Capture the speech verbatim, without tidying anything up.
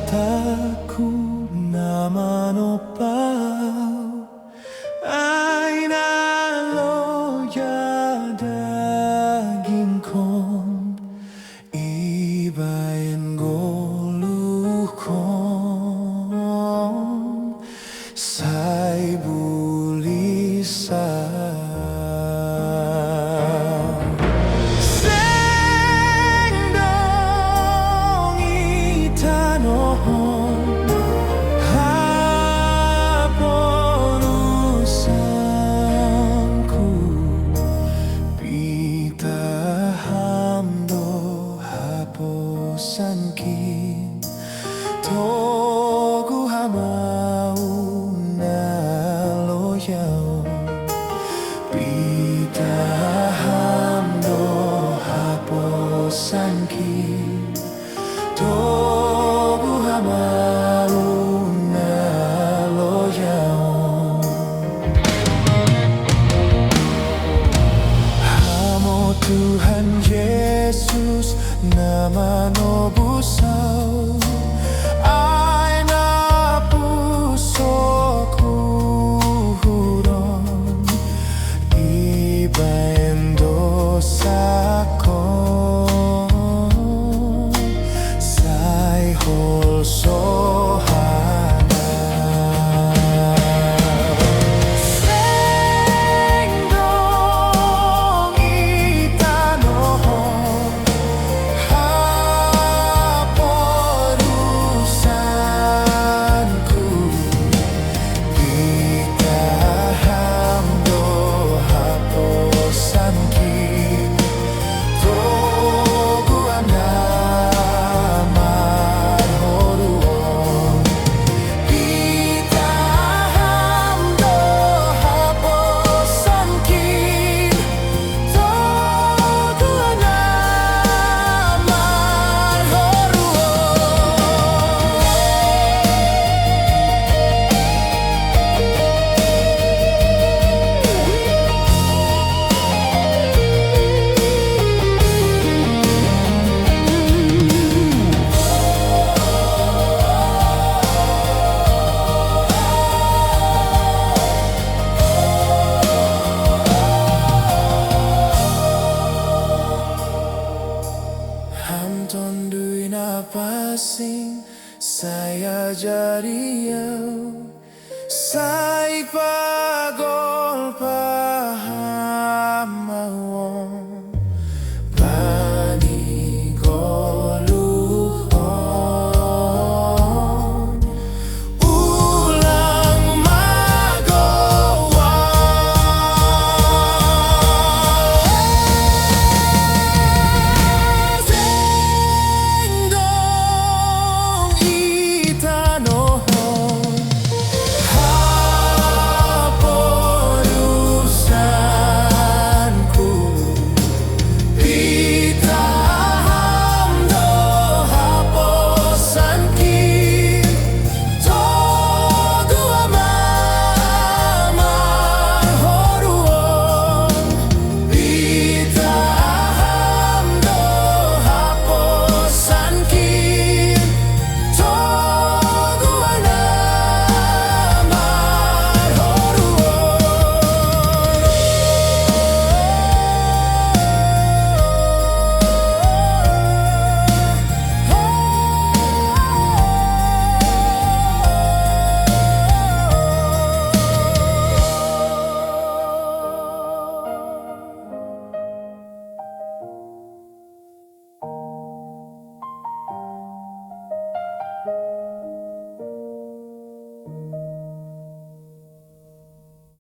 Taku na manopau, aina loja dagingkon, ibaen goluhkon, sai bulisa. Seng dong itanohon haporusanku, pitahamdo haposankin. Togu hamau na lojaon, pitahamdo haposankin. Togu hamau na lojaon. Hamo Tuhan Jesus na manobus au, aina pusok uhurhon, ibaen dosakon, sai holso hanau. Seng dong itanohon haporusanku, pitahamdo haposankin. Togu ana marhoruon, pitahamdo haposankin. Togu ana marhoruon. Ham Tonduy na pasing, sai ajari au, sai pagolpa